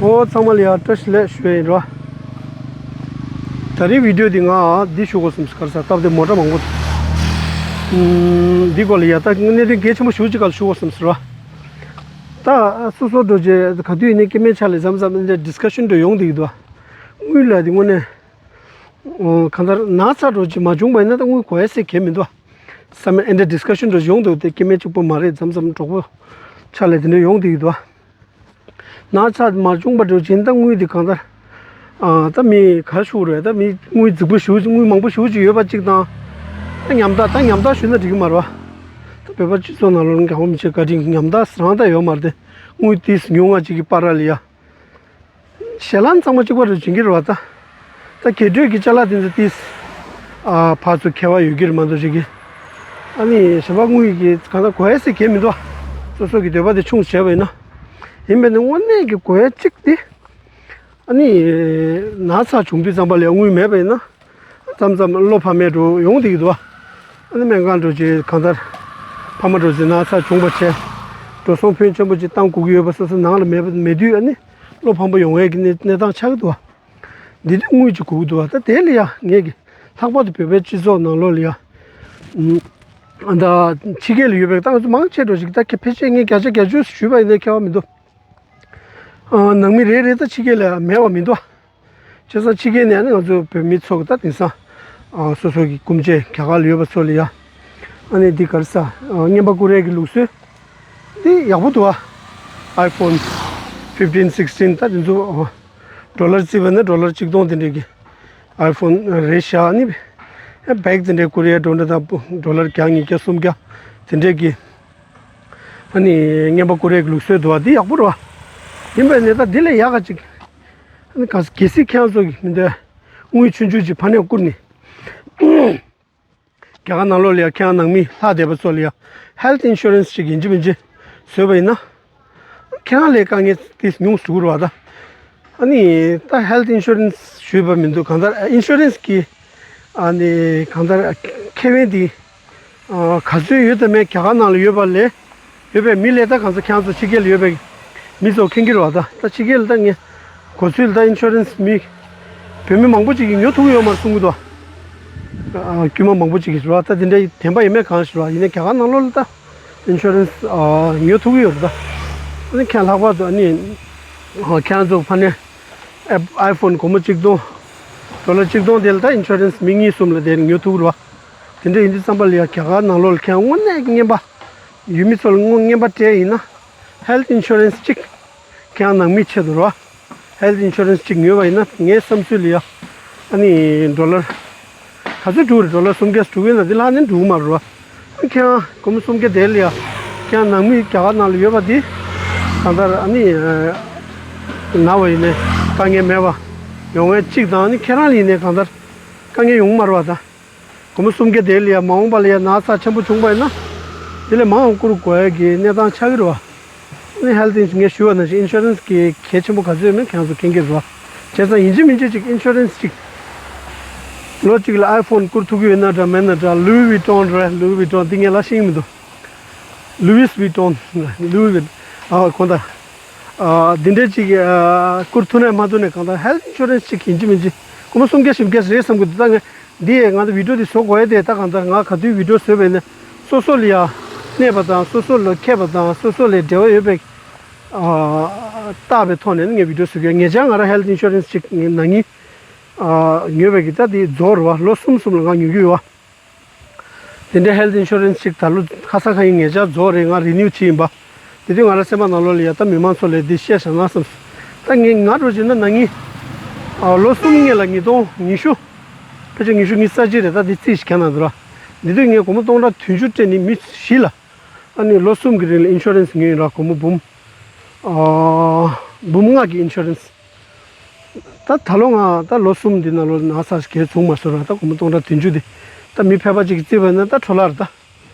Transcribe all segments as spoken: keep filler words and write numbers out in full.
ཨོ་ཚང་མ་ལ་ཡ་བཀྲ་ཤིས་བདེ་ལེགས་ཞུ་ཡ་ཡིན་རོ། ད་རེས་བི་ཌིའོ་འདི་ང་འདི་ཞུ་དགོས་བསམ་སོང་། ག་རེ་ཟེར་སྟབས་བདེ་མོ་ཊ་མང་པོ་འདུག་ཨུམ། འདི་སྐོར་ལ་ཡ་ད་གནད་དོན་གལ་ཆེན་པོ་ཞེ་པོ་ཅིག་སྒང་ལ་ཞུ་དགོས་བསམ་སོང་རོ། ད་སོ་སོ་འགྲོ་རྗེས་ག་དུས་ཡིན་ནའི་སྐྱེ་དམན་ཆ་ལ་མཚམས་མཚམས་འདི་འདྲའི་ཌིསི་ཀ་ཤན་འདྲ་ཡོང་བསྡད་ཀྱི་འདུག་དངུལ་ལ་འདི་དངོས་གནས། ཨོ། གང་ལྟར་ན་ཚ་འདྲ་ཅིག་མ་བྱུང་བ་ཡིན་ན་ད་དངུལ་དགོས་ཡ་ཟེར་གང་ཡང་མི་འདུག་བསམ་ཡ་ཨེ་འདྲ་ཌིསི་ཀ་ཤན་འདྲ་ཡོང་འདུག་དེ་སྐྱེ་དམན་གཅིག་པོ་མ་རེད། མཚམས་མཚམས་གྲོགས་པོ་ཆ་ལ་དེ་འདྲ་ཡོང་བསྡད་ཀྱི་འདུག་ན་ཚ་མ་བྱུང་བ་འདྲ་ཅིག་ཡིན་ན་ད་དངུལ་དེ་གང་ལྟར། ཨ། ད་མི་ག་རེ་ཞུ་དགོས་རེད། ད་མི་དངུལ་རྫིག་པོ་ཞེ་པོ་ཅིག་དངུལ་མང་པོ་ཞེ་པོ་ཅིག་ཡོད་པ་ཅིག་དང་། ད་ཉམ་ཐག་ད་ཉམ་ཐག་ཞུས་ན་འགྲིག་གི་མ་རེད་བ། ད་བོད་པ་སྤྱི་ཚོགས་ནང་ལོགས་ལ་གང་མི་བྱེད་བཀའ་དྲིན་ཉམ་ཐག་རང་ད་ཡོད་མ་རེད་དེ། དངུལ་ཏིས་ཉུང་ང་ཅིག་གི་བར་ལ་ཡ། ཞེ་ལམ་ཚང་མ་གཅིག་པ་རུ་བྱིན་གྱི་རེད་བ། ད་ད་རྒྱས་སྤྲོས་ཀྱི་ཅ་ལག་དེ་ཚོ་ཏིས། ཨ། ཕར་ཚུར་ཁྱད་པར་ཡོད་ཀྱི་རེད་མ་གཏོགས་ཅིག་གི། ཨ་ནི་གཞན་པ་དངུལ་གྱི་གང་ལྟར་དགོས་ཡ་ཟེར་གང་ཡང་མི་འདུག་སོ་སོ་གི་འདོད་པ་དེ་ཆུང་བྱས་པ་ཡིན་ན། ཡིན་པས་ན་དངོས་གནས་ཀྱི་དགོས་ཡ་གཅིག་དེ། ཨ་ནི་ན་ཚ་བྱུང་དུས་ཙམ་པ་ལ་དངུལ་མེད་པ་ཡིན་ན། མཚམས་མཚམས་བློ་ཕམ་མཁན་འདྲ་ཡོང་བསྡད་ཀྱི་འདུག་ཨ་ནི་སྨན་ཁང་འདྲ་ཅིག་གང་ལྟར་ཕ་མ་འདྲ་ཅིག་ན་ཚ་བྱུང་བ་བྱས། འགྲོ་སོང་ཕོན་ཆེན་པོ་ཅིག་བཏང་དགོས་ཀྱི་ཡོད་པ་སོ་སོ་ནང་ལ་མེད་པ་མེད་དུས། ཨ་ནི་བློ་ཕམ་པོ་ཡོང་ཡས་ཀྱི་གནས་གནས་སྟངས་ཆགས་ཀྱི་འདུག་འདི་དུས་དངུལ་ཅིག་དགོས་ཀྱི་འདུག་ད་དེ་ལ་ཡ་ངས་ཀྱི་ལྷག་པར་དུ་བོད་པའི་སྤྱི་ཚོགས་ནང་ལོགས་ལ་ཡ། ཨ། ད་ཕྱི་རྒྱལ་ལ་ཡོད་པའི་ད་ང་ཚོ་མང་ཆེ་འདྲ་ཅིག་ད་ཕལ་ཆེར་ངས་བརྒྱ་ཆ་བརྒྱད་ཅུ་ཞུས་པ་ཡིན་ན་ཁྱད་པར་མི་འདུག་ཨ། ནང་མི་རེ་རེ་ད་ཕྱི་རྒྱལ་ལ་མེད་པ་མི་འདུག་བྱས་ཙང་ཕྱི་རྒྱལ་ནས་ཨ་ནི་ང་ཚོ་བོད་མི་ཚོ་གི་ད་དེང་སང་། ཨ། སོ་སོ་གི་སྐུ་མཆེད་རྒྱ་གར་ལ་ཡོད་པ་ཚོ་ལ་ཡ། ཨ་ནི་འདི་ག་རེ་ཟེར། ཨ། རྔན་པ་བསྐུར་ཡས་ཀྱི་ལུགས་སྲོལ། འདི་ཡག་པོ་འདུག་ཨ། ཨའི་ཕོན་ཕིབ་ཊིན་སིག་ཊིན་ད་དེ་ཚོ། ཨ། ཌོ་ལར་བརྩིས་པ་ན་ཌོ་ལར་གཅིག་སྟོང་དེ་འདྲས་ཀྱི་ཨའི་ཕོན་རེད་ཤག་ཨ་ནི་བེག་དེ་འདྲས་བསྐུར་ཡས་འགྲོ་འདྲ་དང་པོ་ཌོ་ལར་བརྒྱ་ཉིས་བརྒྱ་སུམ་བརྒྱ་དེ་འདྲས་ཀྱི། ཨ་ནི་རྔན་པ་བསྐུར་ཡས་ཀྱི་ལུགས་སྲོལ་འདུག་ཨ། འདི་ཡག་པོ་རེད་བ། ཡིན་པས་ནས་ད་འདི་ལས་ཡག་ག་ཅིག་ཨ་ནི་ག་གལ་སྲིད་ཁྱེད་རང་ཚོ་གི་མི་འདོད་དངུལ་ཆུང་ཆུང་ཅིག་ཕར་ནས་བསྐུར་ནས། རྒྱ་གར་ནང་ལོགས་ལ་ཡ་ཁྱེད་རང་ནང་མི་ལྷག་བསྡད་པ་ཚོ་ལ་ཡ་ཧེལ་ཐི་ཨིན་ཤུ་རན་སི་ཅིག་ཡིན་གཅིག་མིན་གཅིག་བཟོས་པ་ཡིན་ན། ཁྱེད་རང་ལ་དཀའ་ངལ་དེ་ཉུང་སུ་འགྲོ་གི་རེད་བ་ད། ཨ་ནི་ད་ཧེལ་ཐི་ཨིན་ཤུ་རན་སི་ཞུས་པ་མི་འདུག་གང་ལྟར་ཨིན་ཤུ་རན་སི་གི། ཨ་ནི་གང་ལྟར་ཁེ་ཕན་དེ། ཨ། ག་ཚོད་ཡོད་དམ་མེད་རྒྱ་གར་ནང་ལ་ཡོད་པ་ལས། ཡོད་པའི་མི་ལས་ད་གང་ཚ་ཁྱེད་རང་ཚོ་ཕྱི་རྒྱལ་ལ་ཡོད་པའི་མི་ཚོ་མཁྱེན་གྱི་རེད་བ་ད། ད་ཕྱི་རྒྱལ་ལ་ད་ངས་གོ་ཚུལ་ད་ཨིན་ཤུ་རན་སི་མི་བོད་མི་མང་པོ་ཅིག་གིས་ཉོ་ཐུབ་ཀྱི་ཡོད་མ་རེད་གསུང་གི་འདུག་ཨ། དཀྱུས་མ་མང་པོ་ཅིག་གིས་རེད་བ། ད་དེ་འདྲའི་བདེན་པ་ཡིན་མིན་གང་ཤེས་རེད་བ། ཡིན་ནའི་རྒྱ་གར་ནང་ལོགས་ལ་ད་ཨིན་ཤུ་རན་སི་ཨ་ཉོ་ཐུབ་ཀྱི་ཡོད་རེད་ད། ཨ་ནི་ཁྱེད་ལྷག་པར་དུ་ཨ་ནི་ཨ་ཁྱེད་རང་ཚོ་ཕ་ནས་ཨེ་ཨའི་ཕོན་སྒོར་མོ་གཅིག་སྟོང་ཌོ་ལར་གཅིག་སྟོང་དེ་ལ་ད་ཨིན་ཤུ་རན་སི་མི་གཉིས་གསུམ་ལ་དེ་ཉོ་ཐུབ་ཀྱི་རེད་བ། དེ་འདྲ་ཡིན་དུས་ཙམ་པ་ལ་ཡ་རྒྱ་གར་ནང་ལོགས་ལ་ཁྱེད་རང་དངོས་གནས་རྔན་པ། ཡུལ་མི་ཚོ་ལ་དངོས་རྔན་པ་སྤྲད་ཡིན་ན། ཧེལ་ཐི་ཨིན་ཤུ་རན་སི་གཅིག་ཁྱེད་རང་ནང་མིའི་ཆེད་དུ་རེད་བ། ཧེལ་ཐི་ཨིན་ཤུ་རན་སི་གཅིག་ཉོས་པ་ཡིན་ན་ངའི་བསམ་ཚུལ་ལ་ཡ། ཨ་ནི་ཌོ་ལར། ག་ཚོད་འགྲོ་གི་རེད། ཌོ་ལར་སུམ་བརྒྱ་འགྲོ་གི་ཡོད་ན་དེ་ལྷག་ནི་འགྲོ་གི་མ་རེད་བ། ཨ་ཁྱེད་རང་སྒོར་མོ་སུམ་བརྒྱ་དེ་ལ་ཡ། ཁྱེད་རང་ནང་མི་རྒྱ་གར་ནང་ལ་ཡོད་པ་དེ། གང་ལྟར་ཨ་ནི། ན་བ་ཡིན་ནའི་དཀའ་ངལ་མེད་པ་ཡོང་ངེས་གཅིག་དང་། ཨ་ནི་ཁྱེད་རང་ལ་ཡིན་ནའི་གང་ལྟར་དཀའ་ངལ་ཡོང་གི་མ་རེད་བ་ད། སྒོར་མོ་སུམ་བརྒྱ་དེ་ལ་ཡ་མ་འོངས་པ་ལ་ཡ་ན་ཚ་ཆེན་པོ་བྱུང་པ་ཡིན་ན། དེ་ལས་མང་བ་བསྐུར་དགོས་ཡ་གི་གནས་སྟངས་ཆགས་ཀྱི་རེད་བ། ཨ་ནི་ཧེལ་ཐི་ཨིན་ངས་ཞུས་པ་ནང་བཞིན་ཨིན་ཤུ་རན་སི་གི་གལ་ཆེན་པོ་ག་ཚོད་ཡོད་མེད་ཁྱེད་ཚོ་མཁྱེན་གྱི་རེད་བ། བྱས་ཙང་ཡིན་གཅིག་མིན་གཅིག་ཅིག་ཨིན་ཤུ་རན་སི་ཅིག་ལོ་གཅིག་ལ་ཨའི་ཕོན་བསྐུར་ཐུབ་ཀྱི་ཡོད་ན་འདྲ་མེད་ན་འདྲ། ལུའི་ཝི་ཊོན་རེད། ལུའི་ཝི་ཊོན་འདི་ངས་ལབ་ཤེས་ཀྱི་མི་འདུག་ལུའིས་ཝི་ཊོན། ལུའི་ཝི། ཨ་གང་ལྟར། ཨ་འདི་འདྲས་ཅིག་ཨ་བསྐུར་ཐུབ་ནའི་མ་ཐུབ་ནའི་གང་ལྟར་ཧེལ་ཐི་ཨིན་ཤུ་རན་སི་ཅིག་ཡིན་གཅིག་མིན་གཅིག་སྒོར་མོ་སུམ་བརྒྱ་བཞི་བརྒྱ་རེད་བསམ་གྱི་འདུག་ད་ངས་འདི་ཡས་ང་ཚོ་བི་ཌིའོ་འདི་བཟོ་དགོས་ཡས་དེ། ད་གང་ལྟར་ང་ག་དུས་བི་ཌིའོ་བཟོས་པ་ཡིན་ན་སོ་སོ་ལ་ཡ་གནས་པ་དང་། སོ་སོ་ལ་མཁས་པ་དང་། སོ་སོ་ལ་འབྲེལ་བ་ཡོད་པའི་ཨ་བལྟས་པའི་ཐོག་ནས་ངས་བི་ཌིའོ་བཟོ་གི་ཡོད། ཉེ་ཆར་ང་རང་ཧེལ་ཐི་ཨིན་ཤུ་རན་སི་ཅིག་ངས་ནང་ཉིན་ཨ་ཉོས་པའི་གི་ད་དེ་རྫོགས་རེད་བ། ལོ་གསུམ་གསུམ་ལ་ང་ཉོ་གི་ཡོད་བ། དེ་འདྲའི་ཧེལ་ཐི་ཨིན་ཤུ་རན་སི་ཅིག་ད་ལོ་ཁ་སང་ཁ་ཉིན་ཉེ་ཆར་རྫོགས་རེད། ང་རི་ནིའུ་བྱས་ཡིན་པ། དེ་དུས་ང་རང་སེམས་པ་ནང་ལོགས་ལ་ཡ་ད་མི་མང་ཚོ་ལ་འདི་བཤད་བཞག་ན་བསམ། ད་ངས་ང་འདྲ་བྱས་ན་ནང་ཉིན་ཨ་ལོ་གསུམ་སྔོན་ལ་ཉིས་སྟོང་ཉི་ཤུ། ཕལ་ཆེར་ཉི་ཤུ་ཉི་ཤུ་རྩ་གཅིག་རེད། ད་འདི་རྩིས་ཤིག་ག་ན་འདུག་ར། འདི་དུས་ངས་སྒོར་མོ་སྟོང་ཕྲག་བདུན་ཅུ་སྤྲད་ནས་མི་བཞི་ལ། ཨ་ནི་ལོ་གསུམ་གྱི་རིང་ལ་ཨིན་ཤུ་རན་སི་ཉོས་ཡིན་ར། སྒོར་མོ་འབུམ། ཨ་འབུམ་ལྔ་གི་ཨིན་ཤུ་རན་སི། ད་ད་ལོ་ང་ད་ལོ་གསུམ་འདི་ནང་ལོ་ན་ཚ་གས་བྱུང་མ་སོང་ར། ད་སྒོར་མོ་སྟོང་ཕྲག་བདུན་ཅུ་འདི་ད་མི་ཕལ་པ་ཅིག་གིས་བརྩིས་པ་ཡིན་ན་ད་འཕྲོ་བརླག་རེད་ད།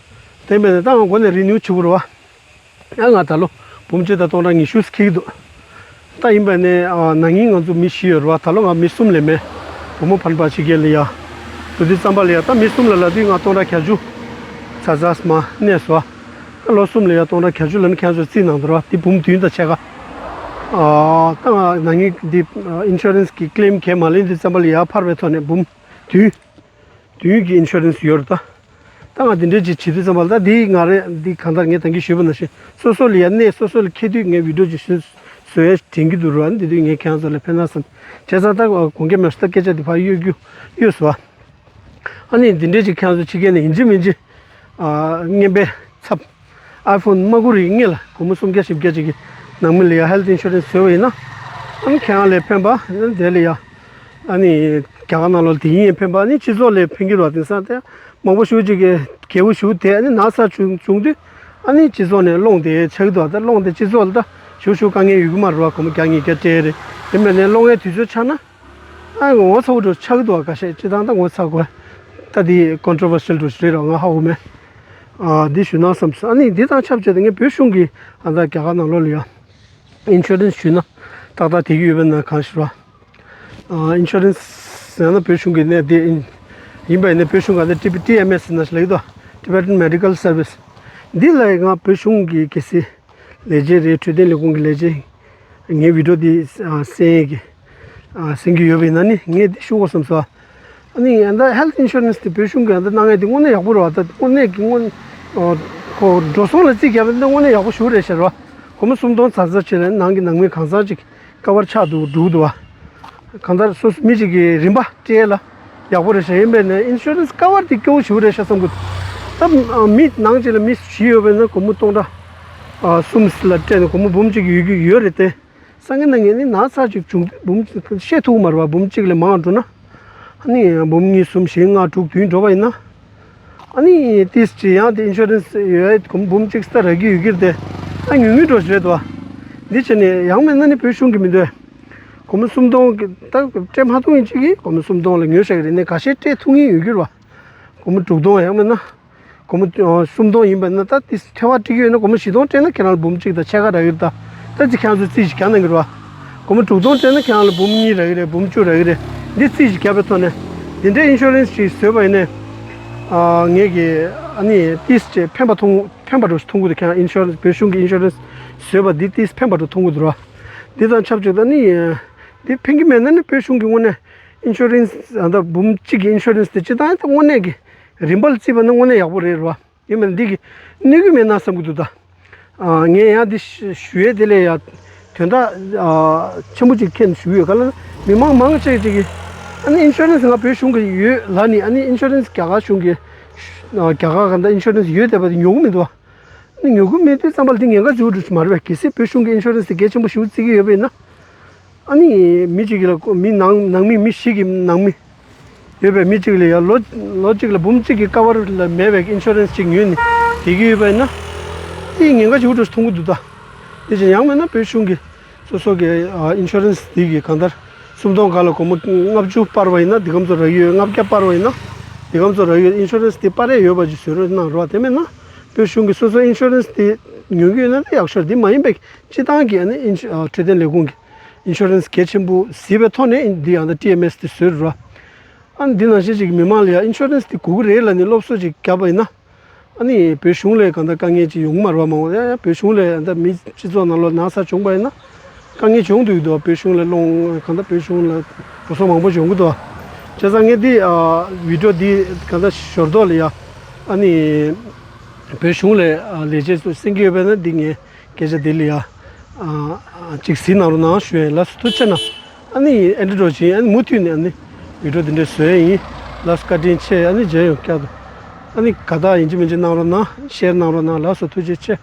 དེ་མིན་ན་ད་ང་འགོ་ནས་རི་ནིའུ་བྱེད་དགོས་རེད་བ། ཡང་ང་ད་ལོ་འབུམ་གཅིག་དང་སྟོང་ཕྲག་ཉི་ཤུ་ཁེགས་འདུག་ད་ཡིན་པ་ནས་ཨ་ནང་ཉིན་ང་ཚོ་མི་བཞི་ཡོད་རེད་བ། ད་ལོ་ང་མི་གསུམ་ལས་མེད། བུ་མོ་ཕན་པ་ཕྱི་རྒྱལ་ལ་ཡ། དེ་དུས་ཙམ་པ་ལ་ཡ་ད་མི་གསུམ་ལ་ལབ་དུས་ང་སྟོང་ཕྲག་བརྒྱད་ཅུ་ཚ་ཚ་མ་གནས་སོང་བ། ད་ལོ་གསུམ་ལ་ཡ་སྟོང་ཕྲག་བརྒྱད་ཅུ་ལབ་ན་ཁྱེད་ཚོ་རྩིས་གནང་དང་ར། དེ་འབུམ་བདུན་དང་ཕྱེད་ཀ་ཨ་ད་ང་ནང་མི་འདི་ཨ་ཨིན་ཤོ་རན་སི་གི་ཀི་ལེམ་གས་མ་ལེན་དུས་ཙམ་པ་ལ་ཡར་འཕར་བའི་ཐོག་ནས་འབུམ་བདུན། བདུན་གྱི་ཨིན་ཤོ་རན་སི་ཡོད་རེད་ད། ད་ང་འདི་འདྲའི་ཅིག་བྱེད་དུས་ཙམ་པ་ལ་ད་འདི་ང་རེད། འདི་གང་ལྟར་ངས་ད་གིན་ཞུས་པ་ནང་བཞིན་སོ་སོ་ལ་ཡ་གནས་སོ་སོ་ལ་འཁེལ་དུས་ངས་བི་ཌིའོ་ཅིག་བཟོས་བཟོ་ཡ་དྲན་གྱི་འདུག་ར། འདི་དུས་ངས་ཁྱེད་རང་ཚོ་ལ་ཕན་ན་བསམ། བྱས་ཙང་ད་དགོངས་འགལ་མེད་སོང་། ད་སྐད་ཆ་འདི་ཕར་གཡོ་རྒྱུ་གཡོ་སོང་བ། ཨ་ནི་འདི་འདྲའི་ཅིག་ཁྱེད་རང་ཚོ་ཕྱི་རྒྱལ་ནས་ཡིན་གཅིག་མིན་གཅིག་ཨ་རྔན་པའི་ཚབ་ཨའི་ཕོན་མ་དགོས་རིགས་ངེད་ལ་སྒོར་མོ་སུམ་བརྒྱ་བཞི་བརྒྱ་ཅིག་གི་ནང་མི་ལ་ཡ་ཧེལ་ཐི་ཨིན་ཤོ་རན་སི་བཟོས་པ་ཡིན་ན། ཨ་ནི་ཁྱེད་རང་ལ་ཕན་པ། ཨ་ནི་དེ་ལ་ཡ་ཨ་ནི་རྒྱ་གར་ནང་ལོགས་དེ་ཡིན་ཕན་པ། ཨ་ནི་སྤྱི་ཚོགས་ལ་ཕན་གྱི་རེད་བ། དེང་སང་དེ་མང་པོ་ཞེ་པོ་ཅིག་གི་རྒྱལ་པོ་ཞེ་པོ་དེ་ཨ་ནི་ན་ཚ་བྱུང་བྱུང་དུས་ཨ་ནི་སྤྱི་ཚོགས་ནས་སློང་དེ་ཆགས་ཀྱི་འདུག་ད་སློང་དེ་སྤྱི་ཚོགས་ལ་ད་ཞེ་པོ་ཞེ་པོ་དཀའ་ངལ་ཡོད་ཀྱི་མ་རེད་བ། སྒོར་མོ་བརྒྱ་ཉིས་བརྒྱ་སྤྲད་རེད། དེ་མིན་ནས་སློང་ཡའི་དུས་ཚོད་ཆགས་ན། ཨ་ངོ་ཚ་པོ་འདྲ་ཆགས་ཀྱི་འདུག་བ། ཁ་ཤས་སྤྱིར་བཏང་ད་ངོ་ཚ་དགོས། ད་འདི་ཀོན་ཊོ་བར་ཤལ་འདྲ་ཞིག་རེད་ར། ང་ཧ་གོ་མེད། ཨ་འདི་ཞུ་ན་བསམ་སོང་། ཨ་ནི་འདི་དང་ཆབས་ཅིག་ཏུ་ངས་བོད་གཞུང་གི་ཨ་ད་རྒྱ་གར་ནང་ལོགས་ལ་ཡ་ཨིན་ཤོ་རན་སི་ཞུས་ན་ཏག་ཏག་དེ་གི་ཡོད་པ་ན་གང་ཞིག་ར། ཨ་ཨིན་ཤོ་རན་སི་ཟེར་ན་བོད་གཞུང་གི་གནས་དེ་ཡིན་པ་ཡིན་ན། བོད་གཞུང་ག་ནས་ཊི་ཊི་ཨེམ་ཨེསི་ཟེར་ན་ཞིག་ལབ་ཀྱི་འདུག Tibetan Medical Service། འདི་ལ་ང་བོད་གཞུང་གི་གལ་སྲིད་ལས་བྱེད་རེད། འཕྲོད་བསྟེན་ལས་ཁུངས་ཀྱི་ལས་བྱེད། ངའི་བི་ཌིའོ་འདི་ཨ་གསན་ཡས་ཀྱི་ཨ་གསན་གྱི་ཡོད་པ་ཡིན་ན་ནི་ངས་འདི་ཞུ་དགོས་བསམ་སོང་། ཨ་ནི་ཨ་ད་ཧེལ་ཐི་ཨིན་ཤོ་རན་སི་དེ་བོད་གཞུང་གིས་ཨ་ད་གནང་ཡས་དེ་དངོས་གནས་ཡག་པོ་རེད་བ། ད་དངོས་གནས་ཀྱི་དངོས་ཨ་ཁོ་འགྲོ་སོང་ལ་རྩིས་བརྒྱབ་པ་ཡིན་ན་དངོས་གནས་ཡག་པོ་ཞེ་པོ་རེད་ཤག་རེད་བ། སྒོར་མོ་སུམ་སྟོང་ཙག་ཙག་ཅིག་ལ་ནང་གི་ནང་མི་གང་ཟག་ཅིག་ཀ་བར་ཆགས་འདུག་འགྲོ་གི་འདུག་བ། གང་ལྟར་སོ་སོ་མི་གཅིག་གི་རིན་པ་སྤྲད་ལ་ཡག་པོ་རེད་ཤག་ཡིན་པས་ནས་ཨིན་ཤོ་རན་སི་ཀ་བར་དེ་སྐྱོ་བོ་ཞེ་པོ་རེད་ཤག་བསམ་གི་འདུག་ད་མི་ནང་གཅིག་ལ་མི་བཞི་ཡོད་པས་ན་སྒོར་མོ་སྟོང་ཕྲག་ཨ་གསུམ་ལ་སྤྲད་ནས་སྒོར་མོ་འབུམ་གཅིག་ཡོད་རྒྱུ་ཡོད་རེད་དེ། སང་ཉིན་གནངས་ཉིན་ནི་ན་ཚ་ཅིག་བྱུང་དུས་འབུམ་གཅིག་བཤད་ཐུབ་མ་རེད་བ། འབུམ་གཅིག་ལས་མང་འགྲོ་ན་ཨ་ནི་འབུམ་གཉིས་གསུམ་བཞི་ལྔ་དྲུག་བདུན་འགྲོ་བ་ཡིན་ན། ཨ་ནི་ཏིས་ཅི་ཡང་དེ་ཨིན་ཤོ་རན་སི་ཡོད་ཡ་འབུམ་གཅིག་སྟེར་རག་གི་ཡོད་ཀྱི་རེད་དེ། ཨ་ཉུང་ཉུང་འགྲོ་ཞིག་རེད་དོ། འདི་བྱས་ནས་ཡང་མིན་ན་ནི་བོད་གཞུང་གི་མི་འདོད། སྒོར་མོ་སུམ་སྟོང་གི་ད་སྤྲད་མ་ཐུབ་ཡིན་གཅིག་གིས་སྒོར་མོ་སུམ་སྟོང་ལ་ཉོ་བཞག་གི་རེད། ནས་ཁ་ཤས་སྤྲད་ཐུབ་ངེས་ཡོད་ཀྱི་རེད་བ། སྒོར་མོ་དྲུག་སྟོང་ཡང་མིན་ན། སྒོར་མོ་སུམ་སྟོང་ཡིན་པ་ན་ད་དེ་ཐོལ་པ་སྤྲད་ཀྱི་ཡོད་ན་སྒོར་མོ་བཞི་སྟོང་སྤྲད་ན་ཁྱེད་རང་ལ་འབུམ་གཅིག་དང་ཕྱེད་ཀ་རག་གི་རེད་ད། ད་ཅི་ཁྱེད་རང་ཚོས་རྩིས་ཞིག་རྒྱག་གནང་གི་རེད་བ། སྒོར་མོ་དྲུག་སྟོང་སྤྲད་ན་ཁྱེད་རང་ལ་འབུམ་གཉིས་རག་གི་རེད། འབུམ་བཅུ་རག་གི་རེད། འདི་རྩིས་ཞིག་རྒྱག་པའི་ཐོག་ནས་འདི་འདྲའི་ཨིན་ཤོ་རན་སི་ཞིག་བཟོས་པ་ཡིན་ནའི། ཨ་ངས་ཀྱི་ཨ་ནི་ཏིས་ཅེ་ཕན་པ་མཐོང་ཕན་པ་འགྲོ་ཞིག་མཐོང་གི་འདུག་ཁྱེད་རང་ཨིན་ཤོ་རན་སི་བོད་གཞུང་གི་ཨིན་ཤོ་རན་སི་བཟོས་པ་འདི་ཏིས་ཕན་པ་འགྲོ་མཐོང་གི་འདུག་ར། འདི་དང་ཆབས་ཅིག་ད་ནི་འདི་ཕན་གྱི་མེད་ན་ནི་བོད་གཞུང་གི་དངོས་གནས་ཨིན་ཤོ་རན་སི་ཨ་ད་འབུམ་གཅིག་གི་ཨིན་ཤོ་རན་སི་དེ་སྤྱིར་བཏང་ད་དངོས་གནས་ཀྱི་རིན་པ་ལ་བརྩིས་པ་ན་དངོས་གནས་ཡག་པོ་རེད་ར། ཡིན་མིན་འདི་གི་གནོད་ཀྱི་མེད་ན་བསམ་གྱི་འདུག་ད། ཨ་ངས་ཡང་འདི་ཞུ་ཞུ་ཡས་དེ་ལས་ཡང་དོན་དག་ཨ་ཆེན་པོ་ཅིག་མཁྱེན་ཞུ་ཡོད། ག་ལ་མི་མང་མང་ཆེ་ཅིག་གིས་ཨ་ནི་ཨིན་ཤོ་རན་སི་ང་བོད་གཞུང་གི་ཡོད་ལབ་ནི། ཨ་ནི་ཨིན་ཤོ་རན་སི་རྒྱ་གར་གཞུང་གི་ཨ་རྒྱ་གར་ག་འདྲ་ཨིན་ཤོ་རན་སི་ཡོད་བསྡད་པ་དེ་ཉོ་གི་མི་འདུག་ཨ་ནི་ཉོ་གི་མེད་དུས་ཙམ་པ་ལ་དེ་ཉེན་ཁ་ཆེ་པོ་འགྲོ་ཞིག་མ་རེད་པས། གལ་སྲིད་བོད་གཞུང་གི་ཨིན་ཤོ་རན་སི་དེ་གལ་ཆེན་པོ་ཞེ་པོ་བརྩི་གི་ཡོད་པ་ཡིན་ན། ཨ་ནི་མི་གཅིག་གི་ལ་མི་ནང་ནང་མི་མི་བཞི་གི་ནང་མི་ཡོད་པའི་མི་གཅིག་ལ་ཡ་ལོ་ལོ་གཅིག་ལ་འབུམ་གཅིག་གི་ཀ་བར་ལ་མེད་པའི་ཨིན་ཤོ་རན་སི་གཅིག་ཉོས་ནས་བསྡད་ཀྱི་ཡོད་པ་ཡིན་ན། དེ་ཉེན་ཁ་ཆེ་པོ་འགྲོ་ཞིག་མཐོང་གི་འདུག་ད། དེ་བཞིན་ཡང་མིན་ན་བོད་གཞུང་གི་སོ་སོ་གི་ཨ་ཨིན་ཤོ་རན་སི་དེ་གི་གང་ལྟར་སུམ་སྟོང་སྒང་ལ་སྒོར་མོ་ལྔ་བཅུ་སྤར་བ་ཡིན་ན་འདི་གམ་ཚོ་རག་གི་ཡོད། ལྔ་བརྒྱ་སྤར་བ་ཡིན་ན་འདི་གམ་ཚོ་རག་གི་ཡོད། ཨིན་ཤོ་རན་སི་དེ་སྤར་ཡས་ཡོད་པ་ཅིག་བཟོ་རོགས་གནང་རོགས། དེ་མིན་ན་བོད་གཞུང་གི་སོ་སོ་ཨིན་ཤོ་རན་སི་དེ་ཉོ་གི་ཡོད་ན་ད་ཡག་ཤོས་རེད། དེ་མ་ཡིན་པའི་སྤྱིར་བཏང་གི་ཨ་ནི་ཨིན་ཤོ་ཨ་འཕྲོད་བསྟེན་ལས་ཁུངས་ཀྱི་ཨིན་ཤོ་རན་སི་གལ་ཆེན་པོ་གཟིགས་པའི་ཐོག་ནས་འདི་ཡང་ད་ཊི་ཨེམ་ཨེསི་དེ་བཟོས་རོགས། ཨ་ནི་འདི་ནང་བཞིན་ཅིག་མི་མང་ལ་ཡང་ཨིན་ཤོ་རན་སི་དེ་དགོས་ཀྱི་རེད་ལབ་ནས་སློབ་གསོ་ཅིག་བརྒྱབ་པ་ཡིན་ན། ཨ་ནི་བོད་གཞུང་ལ་གང་ལྟར་དཀའ་ངལ་ཅིག་ཡོང་གི་མ་རེད་བ། མང་བོ་ཡ་ཡ་བོད་གཞུང་ལ་ད་མི་སྤྱི་ཚོགས་ནང་ལོགས་ན་ཚ་བྱུང་པ་ཡིན་ན་དཀའ་ངལ་བྱུང་འདུག་འདུག་བོད་གཞུང་ལ་སློང་གང་ལྟར་བོད་གཞུང་ལ་འགྲོ་སོང་མང་པོ་ཞིག་ཡོང་གི་འདུག་བྱས་ཙང་ངས་འདི་ཨ་བི་ཌིའོ་འདི་གང་ལྟར་ཞོར་ཐོག་ལ་ཡ་ཨ་ནི་བོད་གཞུང་ལ་ཨ་ལས་བྱེད་ཚོ་གསན་གྱི་ཡོད་པ་ན་འདི་ངས་སྐད་ཆ་འདི་ལ་ཡ་ཨ་ཅིག་གཟིགས་གནང་རོགས་གནང་ཞུ་ཡ་ཡིན། ལགས་སོ། ཐུགས་རྗེ་ཆེ་གནང་། ཨ་ནི་ཨེ་འདྲ་འགྲོ་བཞིན་ཨ་ནི་མུ་མཐུད་ནས་ཨ་ནི་བི་ཌིའོ་འདི་འདྲ་བཟོ་ཡ་ཡིན། ལགས་སོ། བཀའ་དྲིན་ཆེ། ཨ་ནི་མཇལ་ཡོང་བསྐྱར་དུ། ཨ་ནི་དགའ་རྟགས་ཡིན་གཅིག་མིན་གཅིག་གནང་རོགས་གནང་། ཤེར་གནང་རོགས་གནང་། ལགས་སོ། ཐུགས་རྗེ་ཆེ།